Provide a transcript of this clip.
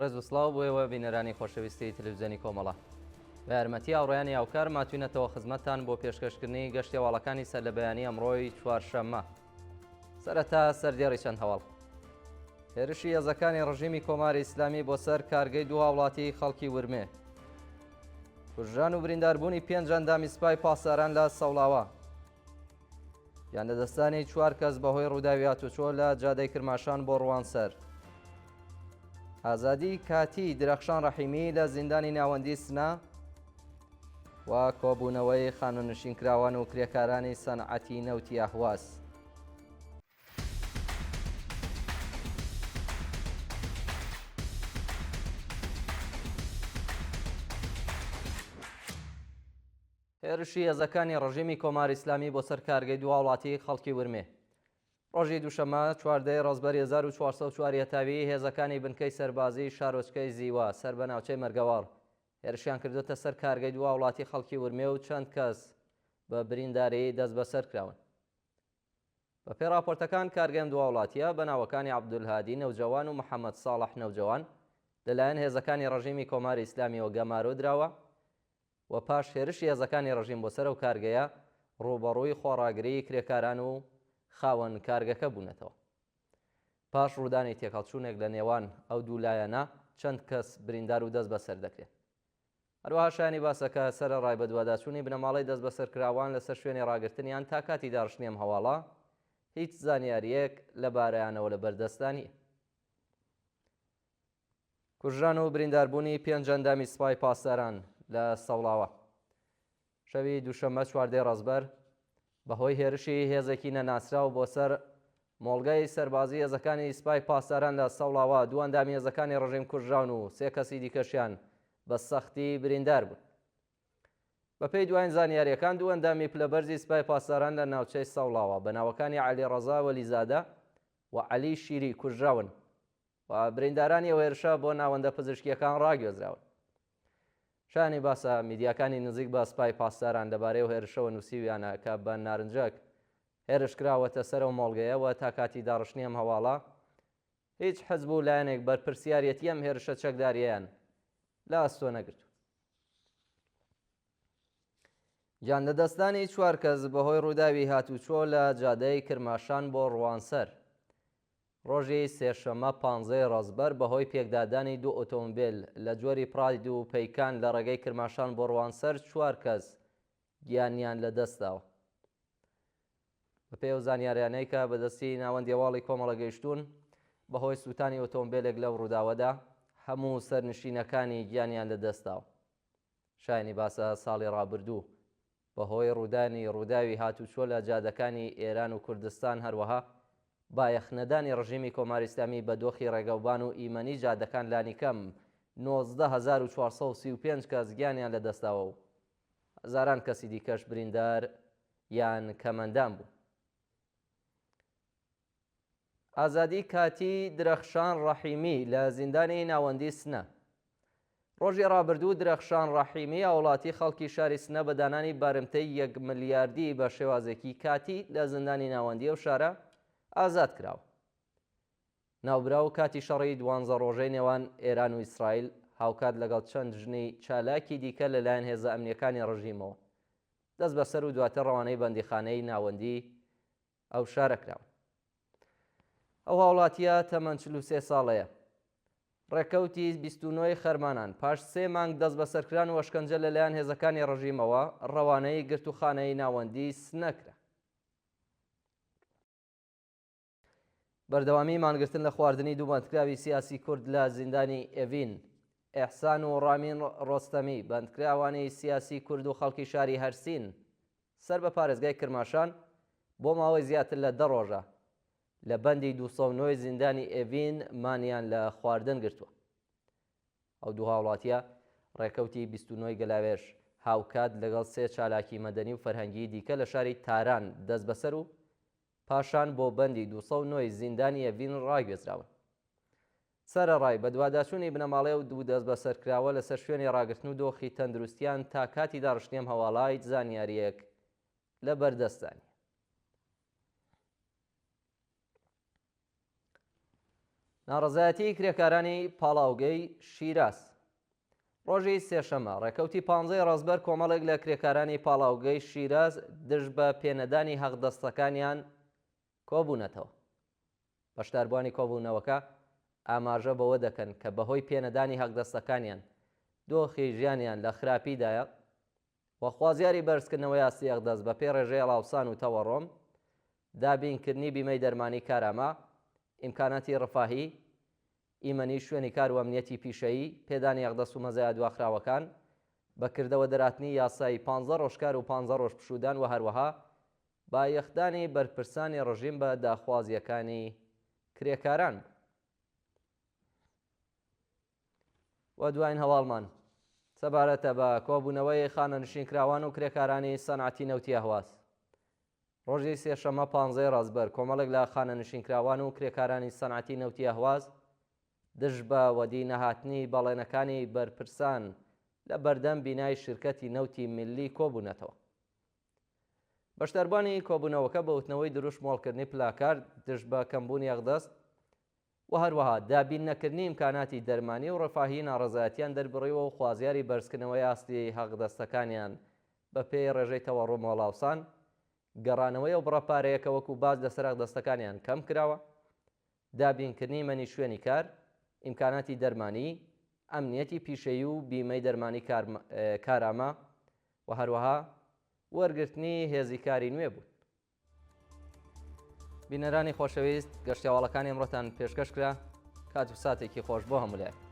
ڕێز و سڵاو بۆ ئێوە بینەرانی خۆشەویستی تەلەڤیزیۆنی کۆمەڵە. بە یارمەتی هاوڕێیانی هاوکار ماتوینەتەوە خزمەتتان بۆ پێشکەشکردنی گەشتی هەواڵەکانی سەرلەبەیانی ئەمڕۆی چوارشەممە. سەرەتا سەردێڕی چەند هەواڵ. هێرشی هێزەکانی ڕژیمی کۆماری ئیسلامی بۆ سەر کارگەی دوو هاوڵاتی خەڵکی ورمێ. کوژران و برینداربوونی پێنج ئەندامی سپای پاسداران لە سەوڵاوا. گیانلەدەستدانی چوار کەس بەهۆی ڕووداوی هاتوچۆ لە جادەی کرماشان بۆ ڕوانسەر. ئازادی کاتیی درەخشان ڕەحیمی لە زیندانی ناوەندی سنە و کۆبوونەوەی خانەنشینکراوان و کرێکارانی سەنعەتی نەوتی ئەهواز. هێرشی هێزەکانی ڕژیمی کۆماری ئیسلامی بۆ سەر کارگەی دوو هاوڵاتیی خەڵکی ورمێ. ڕۆژی دووشەممە 14 ی ڕەزبەری 1404 ی هەتاوی هێزەکانی بنکەی سەربازیی شارۆچکەی زیوە سەر بە ناوچەی مەرگەواڕ هێرشیان کردووەتە سەر کارگەی دوو هاوڵاتی خەڵکی ورمێ و چەند کەس بە برینداری دەستبەسەر کراون. بەپێی ڕاپۆرتەکان کارگەی ئەم دوو هاوڵاتییە بە ناوەکانی عەبدولهادی نەوجەوان و محەمەد ساڵح نەوجەوان لەلایەن هێزەکانی ڕژیمی کۆماری ئیسلامییەوە گەمارۆ دراوە و پاش هێرشی هێزەکانی ڕژیم بۆ سەر ئەو کارگەیە ڕووبەڕووی خۆڕاگریی کرێکاران و خاوەن کارگەکە بوونەتەوە. پاش ڕوودانی تێکهەڵچوونێک لە نێوان ئەو دوو لایەنە چەند کەس بریندار و دەستبەسەر دەکرێن. هەروەها شایانی باسە کە سەرەڕای بەدواداچوونی بنەماڵەی دەستبەسەرکراوان لەسەر شوێنی ڕاگرتنیان تا کاتی داڕشتنی ئەم هەواڵە هیچ زانیارییەک لەبارەیانەوە لەبەردەستدا نییە. کوژران و برینداربوونی پێنج ئەندامی سپای پاسداران لە سەوڵاوا. شەوی دووشەممە چواردەی ڕەزبەر بەهۆی هێرشی هێزێکی نەناسراو بۆ سەر مۆڵگەی سەربازی هێزەکانی سپای پاسداران لە سەوڵاوا دوو ئەندامی هێزەکانی ڕژیم کوژراون و سێ کەسی دیکەشیان بە سەختی بریندار بوون. بەپێی دواین زانیارییەکان دوو ئەندامی پلەبەرزی سپای پاسداران لە ناوچەی سەوڵاوا بە ناوەکانی عەلیڕەزا وەلیزادە و عەلی شیری کوژراون. و بریندارانی ئەو هێرشە بۆ ناوەندە پزیشکییەکان ڕاگوێزراون. شایانی باسە، میدیاکانی نزیک بە سپای پاسداران لەبارەی ئەو هێرشەوە نووسیویانە کە بە نارنجەک هێرش کراوەتە سەر ئەو مۆڵگەیە و تا کاتی داڕشتنی ئەم هەواڵە هیچ حزب و لایەنێک بەرپرسیاریەتی ئەم هێرشە چەکدارییەیان لە ئەستۆ نەگرتووە. گیانلەدەستدانی چوار کەس بەهۆی ڕووداوی هاتووچۆ لە جادەی کرماشان بۆ ڕوانسەر. ڕۆژی سێشەممە پانزەی ڕەزبەر بەهۆی پێکدادانی دوو ئۆتۆمبێل لە جۆری پراید و پەیکان لە ڕێگەی کرماشان بۆ ڕوانسەر چوار کەس گیانیان لەدەستداوە. بەپێی ئەو زانیاریانەی کە بەدەستی ناوەندی هەواڵی کۆمەڵە گەیشتوون، بەهۆی سووتانی ئۆتۆمبێلێک لەو ڕووداوەدا هەموو سەرنشینەکانی گیانیان لەدەستداوە. شایانی باسە ساڵی ڕابردوو بەهۆی ڕوودانی ڕووداوی هاتوچۆ لە جادەکانی ئێران و کوردستان هەروەها بایەخنەدانی ڕژیمی کۆماری ئیسلامی بە دۆخی ڕێگەوبان و ئیمەنی جادەکان لانیکەم 19435 کەس گیانیان لەدەستداوە و هەزاران کەسی دیکەش بریندار یان کەمئەندام بوون. ئازادی کاتیی درەخشان ڕەحیمی لە زیندانی ناوەندی سنە. ڕۆژی ڕابردوو درەخشان ڕەحیمی هاوڵاتی خەڵکی شاری سنە بە دانانی بارمتەی یەک ملیاردی بە شێوازێکی کاتی لە زیندانی ناوەندی ئەو شارە ئازاد کراوە. ناوبراو کاتی شەڕی دوانزە ڕۆژەی نێوان ئێران و ئیسرائیل هاوکات لەگەڵ چەند ژنی چالاکی دیکە لەلایەن هێزە ئەمنییەکانی ڕژیمەوە دەستبەسەر و دواتر ڕەوانەی بەندیخانەی ناوەندی ئەو شارە کراون. ئەو هاوڵاتییە تەمەن 43 ساڵەیە ڕێکەوتی 29 ی خەرمانان پاش سێ مانگ دەستبەسەرکران و ئەشکەنجە لەلایەن هێزەکانی ڕژیمەوە ڕەوانەی گرتووخانەی ناوەندی سنە کرا. بەردەوامی مانگرتن لە خواردنی دوو بەندکراوی سیاسی کورد لە زیندانی ئێڤین، ئێحسان و ڕامین ڕۆستەمی، بەندکراوانی سیاسی کورد و خەڵکی شاری هەرسین سەر بە پارێزگای کرماشان بۆ ماوەی زیاتر لە دە ڕۆژە لە بەندی 209 زیندانی ئێڤین مانیان لە خواردن گرتووە. ئەو دوو هاوڵاتییە ڕێکەوتی 29 گەلاوێژ هاوکات لەگەڵ سێ چالاکی مەدەنی و فەرهەنگیی دیکە لە شاری تاران دەستبەسەر و پاشان بۆ بەندی 209 ی زیندانی ئێڤین ڕاگوێزراون. سەرەڕای بەدواداچوونی بنەماڵەی ئەو دوو دەستبەسەرکراوە لەسەر شوێنی ڕاگرتن و دۆخی تەندروستیان تا کاتی داڕشتنی ئەم هەواڵە هیچ زانیارییەک لە بەردەستدا نییە. ناڕەزایەتیی کرێکارانی پاڵاوگەی شیراز. ڕۆژی سێشەممە، ڕێکەوتی پانزەی ڕەزبەر کۆمەڵێک لە کرێکارانی پاڵاوگەی شیراز دژ بە پێنەدانی هەقدەستەکانیان کۆبوونەتەوە. بەشداربووانی کۆبوونەوەکە ئاماژە بەوە دەکەن کە بەهۆی پێنەدانی هەقدەستەکانیان دۆخی ژیانیان لە خراپیدایە و خوازیاری بەرزکردنەوەی ئاستی هەقدەست بەپێی ڕێژەی هەڵاوسان و تەوەڕۆم، دابینکردنی بیمەی دەرمانی کارامە، ئیمکاناتی ڕفاهی، ئیمەنی شوێنی کار و ئەمنیەتی پیشەیی، پێدانی هەقدەست و مەزایا دواخراوەکان، بە کردەوە دەراتنی یاسای پانزە ڕۆژ کار و پانزە ڕۆژ پشوودان و هەروەها بایەخدانی بەرپرسانی ڕژیم بە داخوازییەکانی کرێکاران بوو. و دواین هەواڵمان سەبارەتە بە کۆبوونەوەی خانەنشینکراوان و کرێکارانی سەنعەتی نەوتی ئەهواز. ڕۆژی سێشەممە پانزەی ڕەزبەر کۆمەڵێک لە خانەنشینکراوان و کرێکارانی سەنعەتی نەوتی ئەهواز دژ بە وەدی نەهاتنی بەڵێنەکانی بەرپرسان لە بەردەم بینای شیرکەتی نەوتی میللی کۆبوونەتەوە. بەشداربووانی کۆبوونەوەکە بە وتنەوەی دروشم و هەڵکردنی پلاکارد دژ بە کەمبوونی ئەقدەست و هەروەها دابین نەکردنی ئیمکاناتی دەرمانی و ڕەفاهی ناڕەزایەتیان دەربڕیوە و خوازیاری بەرزکردنەوەی ئاستی حەقدەستەکانیان بە پێی ڕێژەی تەوەڕوم و هەڵاوسان، گەڕانەوەی ئەو بڕە پارەیە کە وەکو باج لەسەر حەقدەستەکانیان کەم کراوە، دابینکردنی مەنی شوێنی کار، ئیمکاناتی دەرمانی، ئەمنیەتی پیشەیی و بیمەی دەرمانی کارامە و هەروەها وەرگرتنی هێزی کاری نوێ بوون. بینەرانی خۆشەویست گەشتیاواڵەکانی ئەمڕۆتان پێشکەش کرا کات و ساتێکی خۆش بۆ هەموو لایەک.